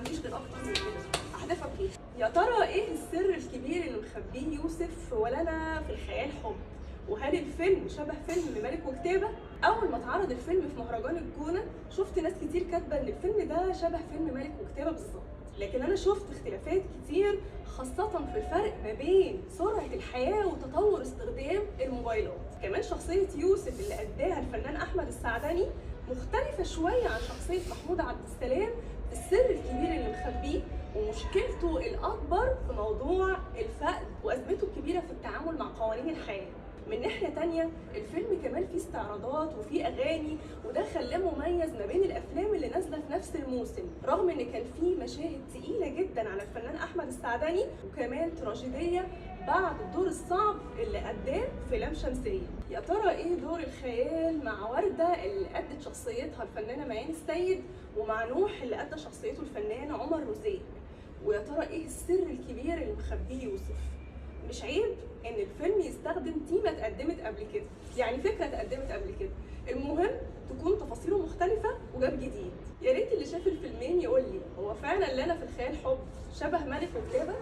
عنديش غير اكتر من كده، احذفك ليه؟ يا ترى ايه السر الكبير اللي مخبيه يوسف ولنا في الخيال حب؟ وهل الفيلم شبه فيلم ملك وكتابة؟ أول ما اتعرض الفيلم في مهرجان الجونة شفت ناس كتير كاتبة إن الفيلم ده شبه فيلم ملك وكتابة بالظبط، لكن أنا شفت اختلافات كتير، خاصة في الفرق ما بين سرعة الحياة وتطور استخدام الموبايلات. كمان شخصية يوسف اللي أداها الفنان أحمد السعدني مختلفة شوية عن شخصية محمود عبد السلام في السر الكبير اللي مخبيه ومشكلته الأكبر في موضوع الفقد وأزمته الكبيرة في التعامل مع قوانين الحياة. من ناحية تانية الفيلم كمان فيه استعراضات وفيه أغاني، وده خلاه مميز ما بين الأفلام اللي نازلة في نفس الموسم، رغم إن كان فيه مشاهد تقيلة جدا على الفنان أحمد السعدني وكمان تراجيدية بعد الدور الصعب اللي أداه في لام شمسية. يا ترى إيه دور الخيال مع وردة اللي أدت شخصيتها الفنانة ميان السيد، ومع نوح اللي أدى شخصيته الفنان عمر روزيه؟ ويا ترى إيه السر الكبير اللي مخبيه يوسف؟ مش عيب ان الفيلم يستخدم تيمة اتقدمت قبل كده، يعني فكرة اتقدمت قبل كده، المهم تكون تفاصيله مختلفة وجاب جديد. يا ريت اللي شاف الفيلمين يقول لي هو فعلا لنا في الخيال حب شبه ملك وكتابة؟